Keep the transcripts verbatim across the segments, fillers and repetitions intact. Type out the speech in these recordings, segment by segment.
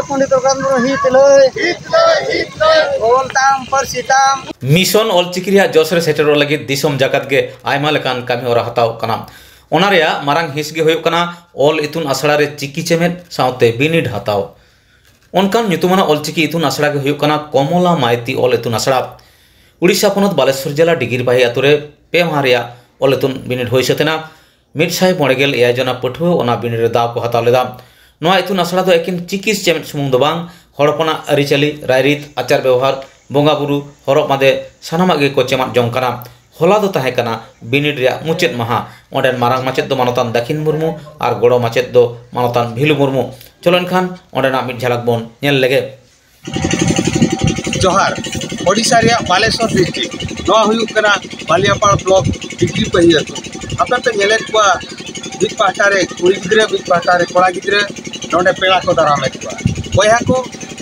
ᱯᱚᱱᱰᱤᱛ ᱨᱚᱜᱷᱩᱱᱟᱛᱷ ᱢᱩᱨᱢᱩ ᱦᱤᱛ ᱞᱟᱹᱭ᱾ ᱚᱞ ᱛᱟᱢ ᱯᱟᱹᱨᱥᱤ ᱛᱟᱢ᱾ ᱢᱤᱥᱚᱱ ᱚᱞᱪᱤᱠᱤ ᱨᱮᱭᱟᱜ ᱡᱚᱥ ᱨᱮ ᱥᱮᱴᱮᱨᱚᱜ ᱞᱟᱹᱜᱤᱫ ᱫᱤᱥᱚᱢ ᱡᱟᱠᱟᱛ ᱜᱮ ᱟᱭᱢᱟ ᱞᱮᱠᱟᱱ ᱠᱟᱹᱢᱤ ᱦᱚᱨᱟ ᱦᱟᱛᱟᱣ ᱠᱟᱱᱟ᱾ ᱚᱱᱟ ᱨᱮᱭᱟᱜ ᱢᱟᱨᱟᱝ ᱦᱤᱸᱥ ᱜᱮ ᱦᱩᱭᱩᱜ ᱠᱟᱱᱟ ᱚᱞ ᱤᱛᱩᱱ ᱟᱥᱲᱟ ᱨᱮ ᱪᱤᱠᱤ ᱪᱮᱢᱮᱫ ᱥᱟᱶᱛᱮ ᱵᱤᱱᱤᱰ ᱦᱟᱛᱟᱣ᱾ ᱚᱱᱠᱟᱱ ᱧᱩᱛᱩᱢᱟᱱᱟᱜ ᱚᱞᱪᱤᱠᱤ ᱤᱛᱩᱱ ᱟᱥᱲᱟ ᱜᱮ ᱦᱩᱭᱩᱜ ᱠᱟᱱᱟ ᱠᱚᱢᱚᱞᱟ ᱢᱟᱭᱛᱤ ᱚᱞ ᱤᱛᱩᱱ ᱟᱥᱲᱟ᱾ ᱩᱲᱤᱥᱥᱟ ᱯᱚᱱᱚᱛ ᱵᱟᱞᱮᱥᱣᱚᱨ ᱡᱮᱞᱟ ᱰᱤᱜᱤᱨ ᱵᱟᱦᱤ ᱟᱛᱳ ᱨᱮ ᱯᱮ ᱢᱟᱦᱟ ᱨᱮᱭᱟᱜ ᱚᱞ ᱤᱛᱩᱱ ᱵᱤᱱᱤᱰ ᱦᱩᱭ ᱥᱟᱹᱛ ᱮᱱᱟ᱾ ᱢᱤᱫ ᱥᱟᱭ ᱢᱚᱬᱮ ᱜᱮᱞ ᱮᱭᱟᱭ ᱡᱚᱱᱟ ᱯᱟᱹᱴᱷᱩᱣᱟᱹ ᱚᱱᱟ ᱵᱤᱱᱤᱰ ᱨᱮ ᱫᱟᱣ ᱠᱚ ᱦᱟᱛᱟᱣ ᱞᱮᱫᱟ᱾ ᱱᱚᱣᱟ ᱤᱛᱩᱱ ᱟᱥᱲᱟ ᱫᱚ ᱮᱠᱮᱱ ᱪᱤᱠᱤ ᱪᱮᱢᱮᱫ ᱥᱩᱢᱩᱝ ᱫᱚ ᱵᱟᱝ, ᱦᱚᱲ ᱦᱚᱯᱚᱱᱟᱜ ᱟᱹᱨᱤᱪᱟᱹᱞᱤ, ᱨᱟᱭᱨᱤᱛ, ᱟᱪᱟᱨ ᱵᱮᱣᱦᱟᱨ, ᱵᱚᱸᱜᱟ ᱵᱩᱨᱩ, ᱦᱚᱨᱚᱜ ᱵᱟᱸᱫᱮ, ᱥᱟᱱᱟᱢᱟᱜ ᱜᱮᱠᱚ ᱪᱮᱢᱟᱫ ᱡᱚᱝ ᱠᱟᱱᱟ᱾ ᱦᱚᱞᱟ ᱫᱚ ᱛᱟᱦᱮᱸ ᱠᱟᱱᱟ ᱵᱤᱱᱤᱰ ᱨᱮᱭᱟᱜ ᱢᱩᱪᱟᱹᱫ ᱢᱟᱦᱟ᱾ ᱚᱸᱰᱮᱱ ᱢᱟᱨᱟᱝ ᱢᱟᱪᱮᱫ ᱫᱚ ᱢᱟᱱᱚᱛᱟᱱ ᱫᱟᱹᱠᱷᱤᱱ ᱢᱩᱨᱢᱩ ᱟᱨ ᱜᱚᱲᱚ ᱢᱟᱪᱮᱫ ᱫᱚ ᱢᱟᱱᱚᱛᱟᱱ ᱵᱷᱤᱞᱩ ᱢᱩᱨᱢᱩ᱾ ᱪᱚᱞᱚ ᱮᱱᱠᱷᱟᱱ ᱚᱸᱰᱮᱱᱟᱜ ᱢᱤᱫ ᱡᱷᱟᱞᱟᱠ ᱵᱚᱱ ᱧᱮᱞ ᱞᱮᱜᱮ᱾ ᱡᱚᱦᱟᱨ᱾ ᱳᱰᱤᱥᱟ ᱨᱮᱭᱟᱜ ᱵᱟᱞᱮᱥᱚᱨ ᱰᱤᱥᱴᱨᱤᱠᱴ, ᱱᱚᱣᱟ ᱦᱩᱭᱩᱜ ᱠᱟᱱᱟ ᱵᱟᱞᱤᱭᱟᱯᱟᱲ ᱵᱞᱚᱠ, ᱰᱤᱜᱽᱨᱤ ᱯᱟᱹᱦᱤ ᱟᱹᱛᱩ᱾ ᱟᱯᱮ ᱯᱮ ᱧᱮᱞᱮᱫ ᱠᱚᱣᱟ, ᱢᱤᱫ ᱯᱟᱦᱴᱟ ᱨᱮ ᱠᱩᱲᱤ ᱜᱤᱫᱽᱨᱟᱹ, ᱢᱤᱫ ᱯᱟᱦᱴᱟ ᱨᱮ ᱠᱚᱲᱟ ᱜᱤᱫᱽᱨᱟᱹ ᱱᱚᱰᱮ ᱯᱮᱲᱟ ᱠᱚ ᱫᱟᱨᱟᱢᱮᱫ ᱠᱚᱣᱟ᱾ ᱵᱚᱭᱦᱟ ᱠᱚ,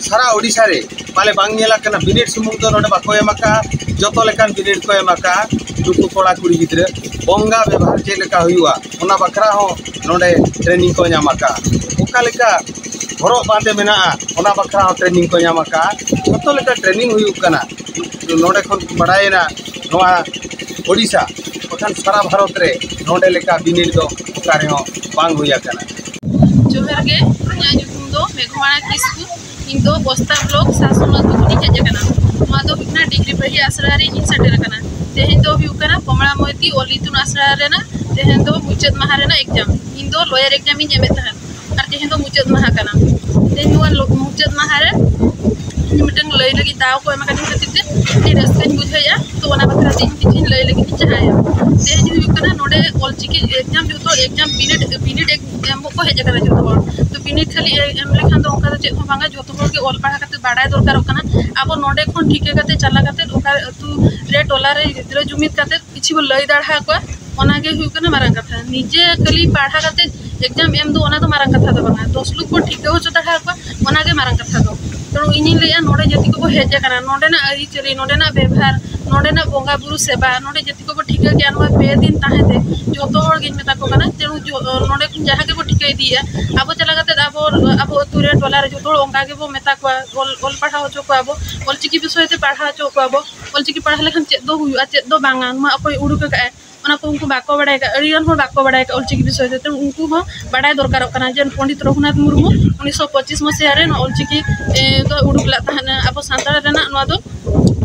ᱥᱟᱨᱟ ᱳᱰᱤᱥᱟ ᱨᱮ ᱯᱟᱞᱮ ᱵᱟᱝ ᱧᱮᱞ ᱟᱠᱟᱱᱟ, ᱵᱤᱱᱤᱰ ᱥᱩᱢᱩᱝ ᱫᱚ ᱱᱚᱰᱮ ᱵᱟᱠᱚ ᱮᱢ ᱟᱠᱟᱫᱼᱟ, ᱡᱚᱛᱚ ᱞᱮᱠᱟᱱ ᱵᱤᱱᱤᱰ ᱠᱚ ᱮᱢ ᱟᱠᱟᱫᱼᱟ᱾ ᱱᱩᱠᱩ ᱠᱚᱲᱟ ᱠᱩᱲᱤ ᱜᱤᱫᱽᱨᱟᱹ ᱵᱚᱸᱜᱟ ᱵᱮᱵᱷᱟᱨ ᱪᱮᱫ ᱞᱮᱠᱟ ᱦᱩᱭᱩᱜᱼᱟ, ᱚᱱᱟ ᱵᱟᱠᱷᱨᱟ ᱦᱚᱸ ᱱᱚᱰᱮ ᱴᱨᱮᱱᱤᱝ ᱠᱚ ᱧᱟᱢ ᱟᱠᱟᱫᱼᱟ᱾ ᱚᱠᱟ ᱞᱮᱠᱟ ᱦᱚᱨᱚᱜ ᱵᱟᱸᱫᱮ ᱢᱮᱱᱟᱜᱼᱟ, ᱚᱱᱟ ᱵᱟᱠᱷᱨᱟ ᱦᱚᱸ ᱴᱨᱮᱱᱤᱝ ᱠᱚ ᱧᱟᱢ ᱟᱠᱟᱫᱼᱟ᱾ ᱡᱚᱛᱚ ᱞᱮᱠᱟ ᱴᱨᱮᱱᱤᱝ ᱦᱩᱭᱩᱜ ᱠᱟᱱᱟ᱾ ᱱᱚᱰᱮ ᱠᱷᱚᱱ ᱵᱟᱰᱟᱭᱮᱱᱟ ᱱᱚᱣᱟ ᱳᱰᱤᱥᱟ, ᱵᱟᱠᱷᱟᱱ ᱥᱟᱨᱟ ᱵᱷᱟᱨᱚᱛ ᱨᱮ ᱱᱚᱰᱮ ᱞᱮᱠᱟ ᱵᱤᱱᱤᱰ ᱫᱚ ᱚᱠᱟ ᱨᱮᱦᱚᱸ ᱵᱟᱝ ᱦᱩᱭ ᱟᱠᱟᱱᱟ᱾ ᱡᱚᱦᱟᱨ ᱜᱮ, ᱤᱧᱟᱹᱜ ᱧᱩᱛᱩᱢ ᱫᱚ ᱢᱮᱜᱷᱢᱟᱲᱟ ᱠᱤᱥᱠᱩ᱾ ᱤᱧ ᱫᱚ ᱵᱚᱥᱛᱟ ᱵᱞᱚᱠ ᱥᱟᱥᱚᱱ ᱟᱹᱛᱩ ᱠᱷᱚᱱᱤᱧ ᱦᱮᱡ ᱟᱠᱟᱱᱟ᱾ ᱱᱚᱣᱟ ᱫᱚ ᱦᱩᱭᱩᱜ ᱠᱟᱱᱟ ᱰᱤᱜᱽᱨᱤ ᱯᱟᱹᱦᱤ ᱟᱥᱲᱟ ᱨᱮ ᱤᱧ ᱥᱮᱴᱮᱨ ᱟᱠᱟᱱᱟ᱾ ᱛᱮᱦᱮᱧ ᱫᱚ ᱦᱩᱭᱩᱜ ᱠᱟᱱᱟ ᱠᱚᱢᱞᱟ ᱢᱚᱭᱛᱤ ᱚᱞ ᱤᱛᱩᱱ ᱟᱥᱲᱟ ᱨᱮᱱᱟᱜ ᱛᱮᱦᱮᱧ ᱫᱚ ᱢᱩᱪᱟᱹᱫ ᱢᱟᱦᱟ ᱨᱮᱱᱟᱜ ᱮᱠᱡᱟᱢ᱾ ᱤᱧ ᱫᱚ ᱞᱚᱭᱟᱨ ᱮᱠᱡᱟᱢ ᱤᱧ ᱮᱢᱮᱫ ᱛᱟᱦᱮᱸᱫ, ᱟᱨ ᱛᱮᱦᱮᱧ ᱫᱚ ᱢᱩᱪᱟᱹᱫ ᱢᱟᱦᱟ ᱠᱟᱱᱟ᱾ ᱛᱮᱦᱮᱧ ᱱᱚᱣᱟ ᱞᱚ-, ᱢᱩᱪᱟᱹᱫ ᱢᱟᱦᱟ ᱨᱮ ᱤᱧ ᱢᱤᱫᱴᱟᱝ ᱞᱟᱹᱭ ᱞᱟᱹᱜᱤᱫ ᱫᱟᱣ ᱠᱚ ᱮᱢ ᱟᱠᱟᱫᱤᱧ ᱠᱷᱟᱹᱛᱤᱨ ᱛᱮ ᱟᱹᱰᱤ ᱨᱟᱹᱥᱠᱟᱹᱧ ᱵᱩᱡᱷᱟᱹᱣᱮᱫᱼᱟ᱾ ᱛᱚ ᱚᱱᱟ ᱵᱟᱠᱷᱨᱟ ᱛᱮ ᱤᱧ ᱠᱤᱪᱷᱩᱧ ᱞᱟᱹᱭ ᱞᱟᱹᱜᱤᱫ ᱤᱧ ᱪᱟᱦᱟᱭᱟ᱾ ᱛᱮᱦᱮᱧ ᱦᱩᱭᱩᱜ ᱠᱟᱱᱟ ᱱᱚᱰᱮ ᱚᱞᱪᱤᱠᱤ ᱮᱠᱡᱟᱢ, ᱡᱚᱛᱚ ᱮᱠᱡᱟᱢ ᱵᱤᱱᱤᱰ, ᱵᱤᱱᱤᱰ ᱮᱢ ᱠᱚ ᱦᱮᱡ ᱟᱠᱟᱱᱟ ᱡᱚᱛᱚ ᱦᱚᱲ᱾ ᱛᱚ ᱵᱤᱱᱤᱰ ᱠᱷᱟᱹᱞᱤ ᱮ-, ᱮᱢ ᱞᱮᱠᱷᱟᱱ ᱫᱚ ᱚᱱᱠᱟ ᱫᱚ ᱪᱮᱫ ᱦᱚᱸ ᱵᱟᱝᱟ, ᱡᱚᱛᱚ ᱦᱚᱲ ᱜᱮ ᱚᱞ ᱯᱟᱲᱦᱟᱣ ᱠᱟᱛᱮ ᱵᱟᱲᱟᱭ ᱫᱚᱨᱠᱟᱨᱚᱜ ᱠᱟᱱᱟ᱾ ᱟᱵᱚ ᱱᱚᱰᱮ ᱠᱷᱚᱱ ᱴᱷᱤᱠᱟᱹ ᱠᱟᱛᱮ ᱪᱟᱞᱟᱣ ᱠᱟᱛᱮ ᱚᱠᱟ ᱟᱹᱛᱩ ᱨᱮ, ᱴᱚᱞᱟ ᱨᱮ ᱜᱤᱫᱽᱨᱟᱹ ᱡᱩᱢᱤᱫ ᱠᱟᱛᱮ ᱠᱤᱪᱷᱩ ᱵᱚ ᱞᱟᱹᱭ ᱫᱟᱲᱮ ᱟᱠᱚᱣᱟ, ᱚᱱᱟ ᱜᱮ ᱦᱩᱭᱩᱜ ᱠᱟᱱᱟ ᱢᱟᱨᱟᱝ ᱠᱟᱛᱷᱟ᱾ ᱱᱤᱡᱮ ᱠᱷᱟᱹᱞᱤ ᱯᱟᱲᱦᱟᱣ ᱠᱟᱛᱮ ᱮᱠᱡᱟᱢ ᱮᱢ ᱫᱚ ᱚᱱᱟ ᱫᱚ ᱢᱟᱨᱟᱝ ᱠᱟᱛᱷᱟ ᱫᱚ ᱵᱟᱝᱟ, ᱫᱚᱥ ᱞᱳᱠ ᱵᱚ ᱴᱷᱤᱠᱟᱹ ᱦᱚᱪᱚ ᱫᱟᱲᱮ ᱟᱠᱚᱣᱟ, ᱚᱱᱟ ᱜᱮ ᱢᱟᱨᱟᱝ ᱠᱟᱛᱷᱟ ᱫᱚ᱾ ᱛᱮᱬᱩ ᱤᱧᱤᱧ ᱞᱟᱹᱭᱮᱜᱼᱟ, ᱱᱚᱰᱮ ᱡᱟᱹᱛᱤ ᱠᱚᱠᱚ ᱦᱮᱡ ᱟᱠᱟᱱᱟ, ᱱᱚᱰᱮᱱᱟᱜ ᱟᱹᱨᱤᱪᱟᱹᱞᱤ, ᱱᱚᱰᱮᱱᱟᱜ ᱵᱮᱵᱷᱟᱨ, ᱱᱚᱰᱮᱱᱟᱜ ᱵᱚᱸᱜᱟ ᱵᱩᱨᱩ ᱥᱮᱵᱟ, ᱱᱚᱰᱮ ᱡᱟᱹᱛᱤ ᱠᱚᱠᱚ ᱴᱷᱤᱠᱟᱹ ᱠᱮᱜᱼᱟ, ᱱᱚᱣᱟ ᱯᱮ ᱫᱤᱱ ᱛᱟᱦᱮᱸ ᱛᱮ ᱡᱷᱚᱛᱚ ᱦᱚᱲ ᱜᱤᱧ ᱢᱮᱛᱟ ᱠᱚ ᱠᱟᱱᱟ᱾ ᱛᱮᱬᱩ ᱡᱷᱚ-, ᱱᱚᱰᱮ ᱠᱷᱚᱱ ᱡᱟᱦᱟᱸ ᱜᱮᱵᱚ ᱴᱷᱤᱠᱟᱹ ᱤᱫᱤᱭᱮᱜᱼᱟ, ᱟᱵᱚ ᱪᱟᱞᱟᱣ ᱠᱟᱛᱮ ᱟᱵᱚ, ᱟᱵᱚ ᱟᱹᱛᱩ ᱨᱮ, ᱴᱚᱞᱟ ᱨᱮ ᱡᱷᱚᱛᱚ ᱦᱚᱲ ᱚᱱᱠᱟ ᱜᱮᱵᱚ ᱢᱮᱛᱟ ᱠᱚᱣᱟ, ᱚᱞ, ᱚᱞ ᱯᱟᱲᱦᱟᱣ ᱦᱚᱪᱚ ᱠᱚᱣᱟ ᱵᱚ, ᱚᱞᱪᱤᱠᱤ ᱵᱤᱥᱚᱭ ᱛᱮ ᱯᱟᱲᱦᱟᱣ ᱦᱚᱪᱚ ᱠᱚᱣᱟ ᱵᱚ᱾ ᱚᱞᱪᱤᱠᱤ ᱯᱟᱲᱦᱟᱣ ᱞᱮᱠᱷᱟᱱ ᱪᱮᱫ ᱫᱚ ᱦᱩᱭᱩᱜᱼᱟ, ᱪᱮᱫ ᱫᱚ ᱵᱟᱝᱟ, ᱱᱚᱣᱟ ᱚᱠᱚᱭ ᱩᱰᱩᱠ ᱟᱠᱟᱫᱼᱟᱭ, ᱚᱱᱟ ᱠᱚ ᱩᱱᱠᱩ ᱵᱟᱠᱚ ᱵᱟᱲᱟᱭ ᱟᱠᱟᱫᱼᱟ᱾ ᱟᱹᱰᱤ ᱜᱟᱱ ᱦᱚᱲ ᱵᱟᱠᱚ ᱵᱟᱲᱟᱭ ᱟᱠᱟᱫᱼᱟ ᱚᱞᱪᱤᱠᱤ ᱵᱤᱥᱚᱭ ᱛᱮ᱾ ᱛᱚ ᱩᱱᱠᱩ ᱦᱚᱸ ᱵᱟᱲᱟᱭ ᱫᱚᱨᱠᱟᱨᱚᱜ ᱠᱟᱱᱟ ᱡᱮ ᱯᱚᱱᱰᱤᱛ ᱨᱚᱜᱷᱩᱱᱟᱛᱷ ᱢᱩᱨᱢᱩ ᱩᱱᱤᱥᱥᱚ ᱯᱚᱸᱪᱤᱥ ᱢᱟᱥᱤᱦᱟ ᱨᱮ ᱱᱚᱣᱟ ᱚᱞᱪᱤᱠᱤ, ᱮ, ᱫᱚ ᱩᱰᱩᱠ ᱞᱮᱫ ᱛᱟᱦᱮᱱᱟ᱾ ᱟᱵᱚ ᱥᱟᱱᱛᱟᱲ ᱨᱮᱱᱟᱜ ᱱᱚᱣᱟ ᱫᱚ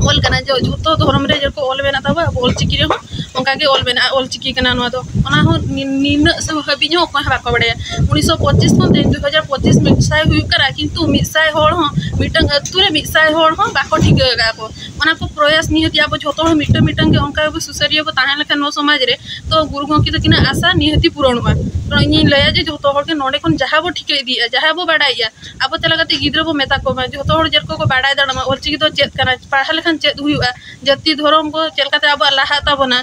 ᱚᱞ ᱠᱟᱱᱟ, ᱡᱮ ᱡᱷᱚᱛᱚ ᱫᱷᱚᱨᱚᱢ ᱨᱮ ᱡᱮᱨᱚᱠᱚᱢ ᱚᱞ ᱢᱮᱱᱟᱜ ᱛᱟᱵᱚ, ᱟᱵᱚ ᱚᱞᱪᱤᱠᱤ ᱨᱮᱦᱚᱸ ᱚᱱᱠᱟ ᱜᱮ ᱚᱞ ᱢᱮᱱᱟᱜᱼᱟ᱾ ᱚᱞᱪᱤᱠᱤ ᱠᱟᱱᱟ ᱱᱚᱣᱟ ᱫᱚ, ᱚᱱᱟ ᱦᱚᱸ ᱱᱤ-, ᱱᱤᱱᱟᱹᱜ ᱥᱮ ᱦᱟᱹᱵᱤᱡ ᱦᱚᱸ ᱚᱠᱚᱭ ᱦᱚᱸ ᱵᱟᱠᱚ ᱵᱟᱲᱟᱭᱟ᱾ ᱩᱱᱤᱥᱥᱚ ᱯᱚᱸᱪᱤᱥ ᱠᱷᱚᱱ ᱛᱮᱦᱮᱧ ᱫᱩ ᱦᱟᱡᱟᱨ ᱯᱚᱸᱪᱤᱥ ᱢᱤᱫ ᱥᱟᱭ ᱦᱩᱭᱩᱜ ᱠᱟᱱᱟ, ᱠᱤᱱᱛᱩ ᱢᱤᱫ ᱥᱟᱭ ᱦᱚᱲ ᱦᱚᱸ, ᱢᱤᱫᱴᱟᱝ ᱟᱹᱛᱩ ᱨᱮ ᱢᱤᱫ ᱥᱟᱭ ᱦᱚᱲ ᱦᱚᱸ ᱵᱟᱠᱚ ᱴᱷᱤᱠᱟᱹ ᱟᱠᱟᱫᱼᱟ ᱠᱚ᱾ ᱚᱱᱟ ᱠᱚ ᱯᱨᱚᱭᱟᱥ ᱱᱤᱦᱟᱹᱛᱤ ᱟᱵᱚ ᱡᱷᱚᱛᱚ ᱦᱚᱲ ᱢᱤᱫᱴᱟᱝ ᱢᱤᱫᱴᱟᱝ ᱜᱮ ᱚᱱᱠᱟ ᱜᱮ ᱥᱩᱥᱟᱹᱨᱤᱭᱟᱹ ᱵᱚ ᱛᱟᱦᱮᱸ ᱞᱮᱠᱷᱟᱱ ᱱᱚᱣᱟ ᱥᱚᱢᱟᱡᱽ ᱨᱮ, ᱛᱚ ᱜᱩᱨᱩ ᱜᱚᱢᱠᱮ ᱛᱟᱹᱠᱤᱱᱟᱜ ᱟᱥᱟ ᱱᱤᱦᱟᱹᱛᱤ ᱯᱩᱨᱚᱱᱚᱜᱼᱟ᱾ ᱛᱚ ᱤᱧᱤᱧ ᱞᱟᱹᱭᱟ ᱡᱮ ᱡᱷᱚᱛᱚ ᱦᱚᱲ ᱜᱮ ᱱᱚᱰᱮ ᱠᱷᱚᱱ ᱡᱟᱦᱟᱸ ᱵᱚ ᱴᱷᱤᱠᱟᱹ ᱤᱫᱤᱭᱮᱫᱼᱟ, ᱡᱟᱦᱟᱸ ᱵᱚ ᱵᱟᱲᱟᱭᱮᱫᱼᱟ, ᱟᱵᱚ ᱪᱟᱞᱟᱣ ᱠᱟᱛᱮ ᱜᱤᱫᱽᱨᱟᱹ ᱵᱚ ᱢᱮᱛᱟ ᱠᱚᱢᱟ, ᱡᱷᱚᱛᱚ ᱦᱚᱲ ᱡᱮᱨᱚᱠᱚᱢ ᱠᱚ ᱵᱟᱲᱟᱭ ᱫᱟᱲᱮᱭᱟᱜ ᱢᱟ ᱚᱞᱪᱤᱠᱤ ᱫᱚ ᱪᱮᱫ ᱠᱟᱱᱟ, ᱯᱟᱲᱦᱟᱣ ᱞᱮᱠᱷᱟᱱ ᱪᱮᱫ ᱦᱩᱭᱩᱜᱼᱟ, ᱡᱟᱹᱛᱤ ᱫᱷᱚᱨᱚᱢ ᱠᱚ ᱪᱮᱫ ᱞᱮᱠᱟᱛᱮ ᱟᱵᱚᱣᱟᱜ ᱞᱟᱦᱟᱜ ᱛᱟᱵᱚᱱᱟ,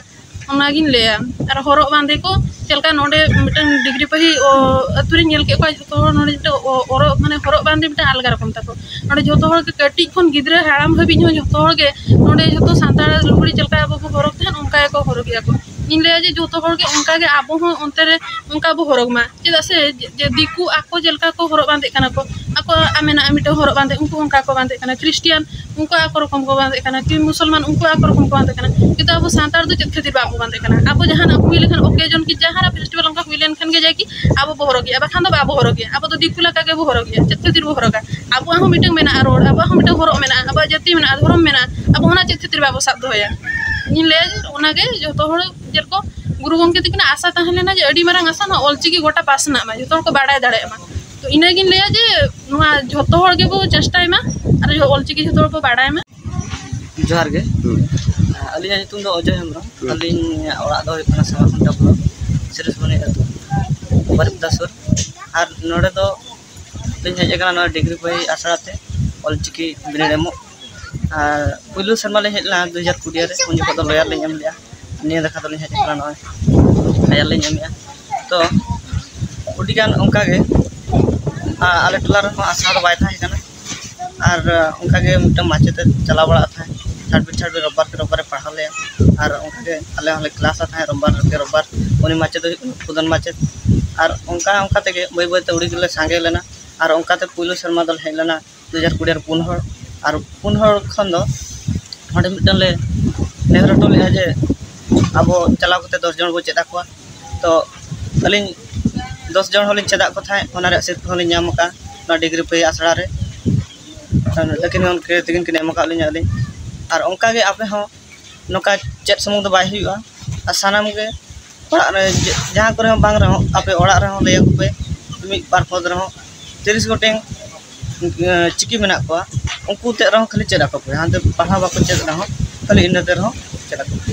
ᱚᱱᱟᱜᱤᱧ ᱞᱟᱹᱭᱟ᱾ ᱟᱨ ᱦᱚᱨᱚᱜ ᱵᱟᱸᱫᱮ ᱠᱚ ᱪᱮᱫ ᱞᱮᱠᱟ, ᱱᱚᱰᱮ ᱢᱤᱫᱴᱟᱝ ᱰᱤᱜᱽᱨᱤ ᱯᱟᱹᱦᱤ ᱚ, ᱟᱹᱛᱩ ᱨᱤᱧ ᱧᱮᱞ ᱠᱮᱫ ᱠᱚᱣᱟ, ᱡᱷᱚᱛᱚ ᱦᱚᱲ ᱱᱚᱰᱮ ᱢᱤᱫᱴᱟᱝ ᱚ-, ᱚᱨᱚᱜ, ᱢᱟᱱᱮ ᱦᱚᱨᱚᱜ ᱵᱟᱸᱫᱮ ᱢᱤᱫᱴᱟᱝ ᱟᱞᱜᱟ ᱨᱚᱠᱚᱢ ᱛᱟᱠᱚ᱾ ᱱᱚᱰᱮ ᱡᱷᱚᱛᱚ ᱦᱚᱲ ᱜᱮ, ᱠᱟᱹᱴᱤᱡ ᱠᱷᱚᱱ ᱜᱤᱫᱽᱨᱟᱹ ᱦᱟᱲᱟᱢ ᱦᱟᱹᱵᱤᱡ ᱦᱚᱸ ᱡᱷᱚᱛᱚ ᱦᱚᱲ ᱜᱮ ᱱᱚᱰᱮ ᱡᱷᱚᱛᱚ ᱥᱟᱱᱛᱟᱲ ᱞᱩᱜᱽᱲᱤ ᱪᱮᱫ ᱞᱮᱠᱟ ᱟᱵᱚ ᱵᱚ ᱦᱚᱨᱚᱜ ᱛᱟᱦᱮᱸᱫ, ᱚᱱᱠᱟ ᱜᱮᱠᱚ ᱦᱚᱨᱚᱜᱮᱜᱼᱟ ᱠᱚ᱾ ᱤᱧ ᱞᱟᱹᱭᱟ ᱡᱮ ᱡᱷᱚᱛᱚ ᱦᱚᱲ ᱜᱮ ᱚᱱᱠᱟ ᱜᱮ ᱟᱵᱚ ᱦᱚᱸ ᱚᱱᱛᱮ ᱨᱮ ᱚᱱᱠᱟ ᱵᱚ ᱦᱚᱨᱚᱜᱽ ᱢᱟ᱾ ᱪᱮᱫᱟᱜ ᱥᱮ ᱡᱮ, ᱡᱮ ᱫᱤᱠᱩ ᱟᱠᱚ ᱪᱮᱫ ᱞᱮᱠᱟ ᱠᱚ ᱦᱚᱨᱚᱜ ᱵᱟᱸᱫᱮᱜ ᱠᱟᱱᱟ ᱠᱚ, ᱟᱠᱚᱣᱟᱜ ᱢᱮᱱᱟᱜᱼᱟ ᱢᱤᱫᱴᱟᱝ ᱦᱚᱨᱚᱜ ᱵᱟᱸᱫᱮ, ᱩᱱᱠᱩ ᱚᱱᱠᱟ ᱠᱚ ᱵᱟᱸᱫᱮᱜ ᱠᱟᱱᱟ᱾ ᱠᱷᱨᱤᱥᱴᱤᱭᱟᱱ ᱩᱱᱠᱩ ᱟᱠᱚ ᱨᱚᱠᱚᱢ ᱠᱚ ᱵᱟᱸᱫᱮᱜ ᱠᱟᱱᱟ, ᱠᱤ ᱢᱩᱥᱚᱞᱢᱟᱱ ᱩᱱᱠᱩ ᱟᱠᱚ ᱨᱚᱠᱚᱢ ᱠᱚ ᱵᱟᱸᱫᱮᱜ ᱠᱟᱱᱟ᱾ ᱠᱤᱱᱛᱩ ᱟᱵᱚ ᱥᱟᱱᱛᱟᱲ ᱫᱚ ᱪᱮᱫ ᱠᱷᱟᱹᱛᱤᱨ ᱵᱟᱝ ᱵᱚ ᱵᱟᱸᱫᱮᱜ ᱠᱟᱱᱟ? ᱟᱵᱚ ᱡᱟᱦᱟᱱᱟᱜ ᱦᱩᱭ ᱞᱮᱠᱷᱟᱱ, ᱚᱠᱮᱡᱚᱱ ᱠᱤ ᱡᱟᱦᱟᱱᱟᱜ ᱯᱷᱮᱥᱴᱤᱵᱷᱮᱞ ᱚᱱᱠᱟ ᱦᱩᱭ ᱞᱮᱱᱠᱷᱟᱱ ᱜᱮ ᱡᱟᱠᱤ ᱟᱵᱚ ᱵᱚ ᱦᱚᱨᱚᱜᱮᱜᱼᱟ, ᱵᱟᱠᱷᱟᱱ ᱫᱚ ᱵᱟᱵᱚ ᱦᱚᱨᱚᱜᱮᱜᱼᱟ᱾ ᱟᱵᱚ ᱫᱚ ᱫᱤᱠᱩ ᱞᱮᱠᱟ ᱜᱮᱵᱚ ᱦᱚᱨᱚᱜᱮᱜᱼᱟ᱾ ᱪᱮᱫ ᱠᱷᱟᱹᱛᱤᱨ ᱵᱚ ᱦᱚᱨᱚᱜᱟ? ᱟᱵᱚᱣᱟᱜ ᱦᱚᱸ ᱢᱤᱫᱴᱟᱝ ᱢᱮᱱᱟᱜᱼᱟ ᱨᱚᱲ, ᱟᱵᱚᱣᱟᱜ ᱦᱚᱸ ᱢᱤᱫᱴᱟᱝ ᱦᱚᱨᱚᱜ ᱢᱮᱱᱟᱜᱼᱟ, ᱟᱵᱚᱣᱟᱜ ᱡᱟᱹᱛᱤ ᱢᱮᱱᱟᱜᱼᱟ, ᱫᱷᱚᱨᱚᱢ ᱢᱮᱱᱟᱜᱼᱟ, ᱟᱵᱚ ᱚᱱᱟ ᱪᱮᱫ ᱠᱷᱟᱹᱛᱤᱨ ᱵᱟᱵᱚ ᱥᱟᱵ ᱫᱚᱦᱚᱭᱟ? ᱤᱧ ᱞᱟᱹᱭᱟ ᱡᱮ ᱚᱱᱟᱜᱮ ᱡᱚᱛᱚ ᱦᱚᱲ ᱡᱮᱨᱚᱠᱚᱢ ᱜᱩᱨᱩ ᱜᱚᱢᱠᱮ ᱛᱟᱹᱠᱤᱱᱟᱜ ᱟᱥᱟ ᱛᱟᱦᱮᱸ ᱞᱮᱱᱟ ᱡᱮ ᱟᱹᱰᱤ ᱢᱟᱨᱟᱝ ᱟᱥᱟ, ᱱᱚᱣᱟ ᱚᱞᱪᱤᱠᱤ ᱜᱚᱴᱟ ᱯᱟᱥᱱᱟᱜ ᱢᱟ, ᱡᱚᱛᱚ ᱦᱚᱲ ᱠᱚ ᱵᱟᱲᱟᱭ ᱫᱟᱲᱮᱭᱟᱜ ᱢᱟ᱾ ᱛᱚ ᱤᱱᱟᱹᱜᱤᱧ ᱞᱟᱹᱭᱟ ᱡᱮ ᱱᱚᱣᱟ ᱡᱷᱚᱛᱚ ᱦᱚᱲ ᱜᱮᱵᱚ ᱪᱮᱥᱴᱟᱭ ᱢᱟ ᱟᱨ ᱚᱞᱪᱤᱠᱤ ᱡᱷᱚᱛᱚ ᱦᱚᱲ ᱵᱚ ᱵᱟᱲᱟᱭ ᱢᱟ᱾ ᱡᱚᱦᱟᱨ ᱜᱮ᱾ ᱦᱩᱸ᱾ ᱟᱹᱞᱤᱧᱟᱜ ᱧᱩᱛᱩᱢ ᱫᱚ ᱚᱡᱚᱭ ᱦᱮᱢᱵᱨᱚᱢ᱾ ᱦᱩᱸ᱾ ᱟᱹᱞᱤᱧᱟᱜ ᱚᱲᱟᱜ ᱫᱚ ᱦᱩᱭᱩᱜ ᱠᱟᱱᱟ ᱥᱟᱢᱟᱨᱠᱷᱚᱱᱰᱟ ᱵᱞᱚᱠ, ᱥᱤᱨᱤᱥᱢᱚᱱᱤ ᱟᱹᱛᱩ, ᱵᱟᱨᱤᱯᱫᱟ ᱥᱩᱨ᱾ ᱟᱨ ᱱᱚᱰᱮ ᱫᱚ ᱞᱤᱧ ᱦᱮᱡ ᱟᱠᱟᱱᱟ ᱱᱚᱣᱟ ᱰᱤᱜᱽᱨᱤ ᱵᱚᱦᱤ ᱟᱥᱲᱟ ᱛᱮ ᱚᱞᱪᱤᱠᱤ ᱵᱤᱱᱤᱰ ᱮᱢᱚᱜ᱾ ᱟᱨ ᱯᱩᱭᱞᱩ ᱥᱮᱨᱢᱟ ᱞᱤᱧ ᱦᱮᱡ ᱞᱮᱱᱟ ᱫᱩ ᱦᱟᱡᱟᱨ ᱠᱩᱲᱤ ᱨᱮ, ᱩᱱ ᱡᱚᱠᱷᱚᱱ ᱫᱚ ᱞᱚᱭᱟᱨ ᱞᱤᱧ ᱮᱢ ᱞᱮᱜᱼᱟ᱾ ᱱᱤᱭᱟᱹ ᱫᱮᱠᱷᱟ ᱫᱚᱞᱤᱧ ᱦᱮᱡ ᱟᱠᱟᱱᱟ ᱱᱚᱜᱼᱚᱭ ᱦᱟᱭᱟᱨ ᱞᱤᱧ ᱮᱢᱮᱜᱼᱟ᱾ ᱛᱚ ᱟᱹᱰᱤᱜᱟᱱ ᱚᱱᱠᱟᱜᱮ, ᱟ-, ᱟᱞᱮ ᱴᱚᱞᱟ ᱨᱮᱦᱚᱸ ᱟᱥᱲᱟ ᱫᱚ ᱵᱟᱭ ᱛᱟᱦᱮᱸ ᱠᱟᱱᱟ᱾ ᱟᱨ ᱚᱱᱠᱟᱜᱮ ᱢᱤᱫᱴᱟᱝ ᱢᱟᱪᱮᱫ ᱮ ᱪᱟᱞᱟᱣ ᱵᱟᱲᱟᱜ ᱛᱟᱦᱮᱸᱫ, ᱪᱷᱟᱲᱵᱤ ᱪᱷᱟᱲᱵᱤ ᱨᱳᱵᱵᱟᱨ ᱠᱮ ᱨᱳᱵᱵᱟᱨ ᱮ ᱯᱟᱲᱦᱟᱣ ᱞᱮᱭᱟ᱾ ᱟᱨ ᱚᱱᱠᱟᱜᱮ ᱟᱞᱮ ᱦᱚᱸᱞᱮ ᱠᱞᱟᱥ ᱟᱜ ᱛᱟᱦᱮᱸᱫ ᱨᱳᱵᱵᱟᱨ ᱠᱮ ᱨᱳᱵᱵᱟᱨ᱾ ᱩᱱᱤ ᱢᱟᱪᱮᱫ ᱫᱚ ᱦᱩᱭᱩᱜ ᱠᱟᱱᱟ ᱯᱷᱩᱫᱟᱱ ᱢᱟᱪᱮᱫ᱾ ᱟᱨ ᱚᱱᱠᱟ ᱚᱱᱠᱟ ᱛᱮᱜᱮ ᱵᱟᱹᱭ ᱵᱟᱹᱭᱛᱮ ᱟᱹᱰᱤ ᱜᱮᱞᱮ ᱥᱟᱸᱜᱮ ᱞᱮᱱᱟ᱾ ᱟᱨ ᱚᱱᱠᱟᱛᱮ ᱯᱩᱭᱞᱩ ᱥᱮᱨᱢᱟ ᱫᱚᱞᱮ ᱦᱮᱡ ᱞᱮᱱᱟ ᱫᱩ ᱦᱟᱡᱟᱨ ᱠᱩᱲᱤ ᱨᱮ ᱯᱩᱱ ᱦᱚᱲ᱾ ᱟᱨ ᱯᱩᱱ ᱦᱚᱲ ᱠᱷᱚᱱ ᱫᱚ ᱚᱸᱰᱮ ᱢᱤᱫᱴᱟᱝ ᱞᱮ ᱱᱮᱦᱚᱨ ᱦᱚᱴᱚ ᱞᱮᱫᱼᱟ ᱡᱮ ᱟᱵᱚ ᱪᱟᱞᱟᱣ ᱠᱟᱛᱮ ᱫᱚᱥ ᱡᱚᱱ ᱵᱚ ᱪᱮᱫ ᱟᱠᱚᱣᱟ᱾ ᱛᱚ ᱟᱹᱞᱤᱧ ᱫᱚᱥ ᱡᱚᱱ ᱦᱚᱸᱞᱤᱧ ᱪᱮᱫ ᱟᱫ ᱠᱚ ᱛᱟᱦᱮᱸᱫ, ᱚᱱᱟ ᱨᱮᱭᱟᱜ ᱥᱤᱨᱯᱟᱹ ᱦᱚᱸᱞᱤᱧ ᱧᱟᱢ ᱟᱠᱟᱫᱼᱟ ᱱᱚᱣᱟ ᱰᱤᱜᱽᱨᱤ ᱯᱮ ᱟᱥᱲᱟ ᱨᱮ᱾ ᱞᱮᱠᱤᱱ ᱜᱚᱢᱠᱮ ᱛᱟᱹᱠᱤᱱ ᱠᱤᱱ ᱮᱢ ᱟᱠᱟᱫ ᱞᱤᱧᱟ ᱟᱹᱞᱤᱧ᱾ ᱟᱨ ᱚᱱᱠᱟᱜᱮ ᱟᱯᱮ ᱦᱚᱸ ᱱᱚᱝᱠᱟ ᱪᱮᱫ ᱥᱩᱢᱩᱝ ᱫᱚ ᱵᱟᱭ ᱦᱩᱭᱩᱜᱼᱟ, ᱟᱨ ᱥᱟᱱᱟᱢ ᱜᱮ ᱚᱲᱟᱜ ᱨᱮ ᱡᱮ-, ᱡᱟᱦᱟᱸ ᱠᱚᱨᱮ ᱦᱚᱸ ᱵᱟᱝ ᱨᱮᱦᱚᱸ, ᱟᱯᱮ ᱚᱲᱟᱜ ᱨᱮᱦᱚᱸ ᱞᱟᱹᱭ ᱟᱠᱚ ᱯᱮ, ᱢᱤᱫ ᱵᱟᱨ ᱯᱚᱫ ᱨᱮᱦᱚᱸ ᱛᱤᱨᱤᱥ ᱜᱚᱴᱮᱱ, ᱮᱸ, ᱪᱤᱠᱤ ᱢᱮᱱᱟᱜ ᱠᱚᱣᱟ, ᱩᱱᱠᱩ ᱛᱮᱫ ᱨᱮᱦᱚᱸ ᱠᱷᱟᱹᱞᱤ ᱪᱮᱫ ᱟᱠᱚ ᱯᱮ, ᱦᱟᱱᱛᱮ ᱯᱟᱲᱦᱟᱣ ᱵᱟᱠᱚ ᱪᱮᱫ ᱨᱮᱦᱚᱸ ᱠᱷᱟᱹᱞᱤ ᱤᱱᱟᱹ ᱛᱮ ᱨᱮᱦᱚᱸ ᱪᱮᱫ ᱟᱠᱚ ᱯᱮ᱾